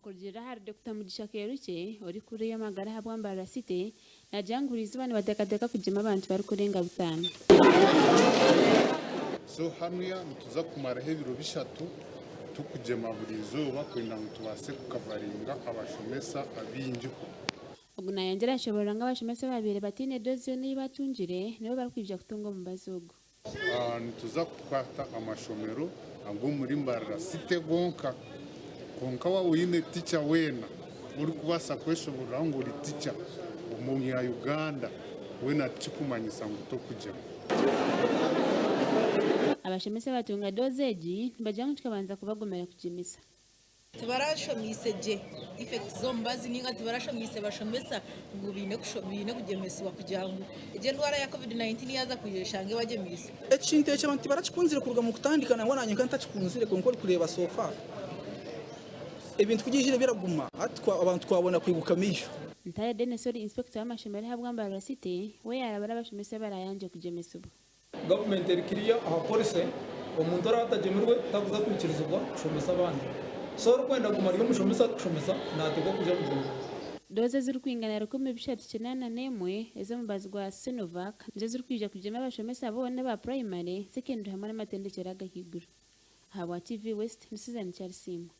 Okurugiirira ahari Dokita Mugisha Kerukye, orikukurira eby'amagara ahabwa Mbarara City, naagira ngu buri-izooba nibateekateeka kugyema abantu barikurenga bitaano. So hanuya nituza kumaraho ebiro bishatu tukugyema buri izooba kwenda ngu tubaase kukavaringa abashomesa abaingiho. Ogu nayongyera yashoborora ngu abashomesa ababaire bataine doozi yoona ei batungire nibo barikwija kutunga omubazi ogu. Nituza kukwata amashomero ag'omuri Mbarara City gonka kwonka waaba oine ticha weena orikubaasa kweshoboreraho ngu ori ticha omunya Uganda weena tikikumanyisa ngu tokugyema. Abashomesa abatunga doozi egi nibagira ngu kikabanza kubagumira kugyemesa. Tibarashomeise gye effects z'omubazi ninga tibarashomeise bashomesa ngu baine baine kugyemesibwa kugira ngu egyo endwara ya covid 19 yaaza kwija eshange bagyemeise. Ekintu eki abantu tibarakikunzire kuruga mu kutandika nangwa nanye nkaba ntakikunzire kwonka orikureeba so far ebintu ku byaijire biraguma hati abantu twabona kwiguka amaisho. Ntare Denis ori Inspector w'amashomero ahabwa Mbarara City we yaarabura abashomesa abarayangye kugyemesibwa. Gavumenti eri kiriya aha policy, omuntu oraba atagyemirwe takuza kwikirizibwa kushomesa abandi. So orikwenda kuguma ari omushomesa arikushomesa nateekwa kwija kugyemwa. Doozi ezirikwingana 3801 ez'omubazi gwa Sinovac nizo zirikwija kugyema abashomesa boona aba purayimare, sekendure hamwe n'amatendekyero ag'ahaiguru. Ahabwa TV West, ni Susan Kyarisiimwa.